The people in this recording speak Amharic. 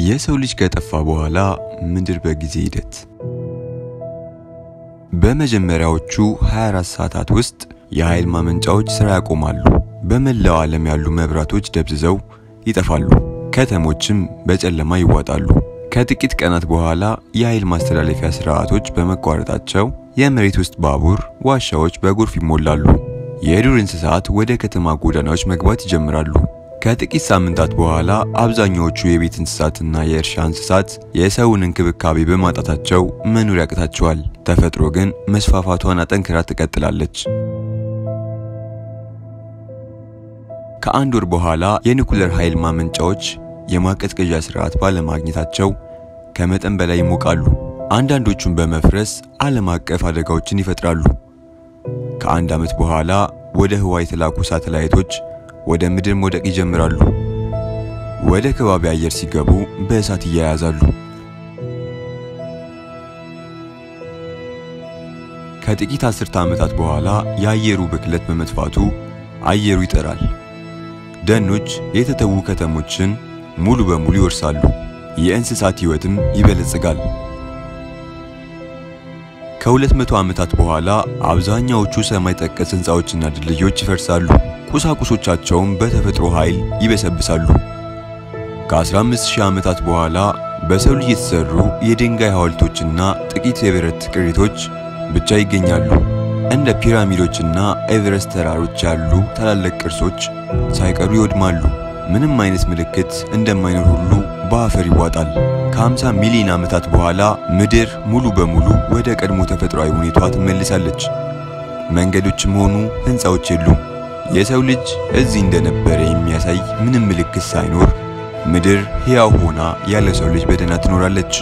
የሰው ልጅ ከጠፋ በኋላ ምድር በጊዜ ሂደት በመጀመሪያዎቹ 24 ሰዓታት ውስጥ የኃይል ማመንጫዎች ስራ ያቆማሉ። በመላው ዓለም ያሉ መብራቶች ደብዝዘው ይጠፋሉ፣ ከተሞችም በጨለማ ይዋጣሉ። ከጥቂት ቀናት በኋላ የኃይል ማስተላለፊያ ስርዓቶች በመቋረጣቸው የመሬት ውስጥ ባቡር ዋሻዎች በጎርፍ ይሞላሉ። የዱር እንስሳት ወደ ከተማ ጎዳናዎች መግባት ይጀምራሉ። ከጥቂት ሳምንታት በኋላ አብዛኛዎቹ የቤት እንስሳትና የእርሻ እንስሳት የሰውን እንክብካቤ በማጣታቸው መኖር ያቅታቸዋል። ተፈጥሮ ግን መስፋፋቷን አጠንክራ ትቀጥላለች። ከአንድ ወር በኋላ የኒኩለር ኃይል ማመንጫዎች የማቀዝቀዣ ስርዓት ባለማግኘታቸው ከመጠን በላይ ይሞቃሉ። አንዳንዶቹም በመፍረስ ዓለም አቀፍ አደጋዎችን ይፈጥራሉ። ከአንድ ዓመት በኋላ ወደ ህዋ የተላኩ ሳተላይቶች ወደ ምድር መውደቅ ይጀምራሉ። ወደ ከባቢ አየር ሲገቡ በእሳት ይያያዛሉ። ከጥቂት አስርተ ዓመታት በኋላ የአየሩ ብክለት በመጥፋቱ አየሩ ይጠራል። ደኖች የተተዉ ከተሞችን ሙሉ በሙሉ ይወርሳሉ። የእንስሳት ሕይወትም ይበለጽጋል። ከ200 ዓመታት በኋላ አብዛኛዎቹ ሰማይ ጠቀስ ሕንፃዎችና ድልድዮች ይፈርሳሉ። ቁሳቁሶቻቸውም በተፈጥሮ ኃይል ይበሰብሳሉ። ከ15000 ዓመታት በኋላ በሰው ልጅ የተሰሩ የድንጋይ ሐውልቶችና ጥቂት የብረት ቅሪቶች ብቻ ይገኛሉ። እንደ ፒራሚዶችና ኤቨረስት ተራሮች ያሉ ታላላቅ ቅርሶች ሳይቀሩ ይወድማሉ። ምንም አይነት ምልክት እንደማይኖር ሁሉ በአፈር ይዋጣል። ከ50 ሚሊዮን ዓመታት በኋላ ምድር ሙሉ በሙሉ ወደ ቀድሞ ተፈጥሯዊ ሁኔታዋ ትመልሳለች። መንገዶችም ሆኑ ሕንፃዎች የሉም። የሰው ልጅ እዚህ እንደነበረ የሚያሳይ ምንም ምልክት ሳይኖር ምድር ሕያው ሆና ያለ ሰው ልጅ በደህና ትኖራለች።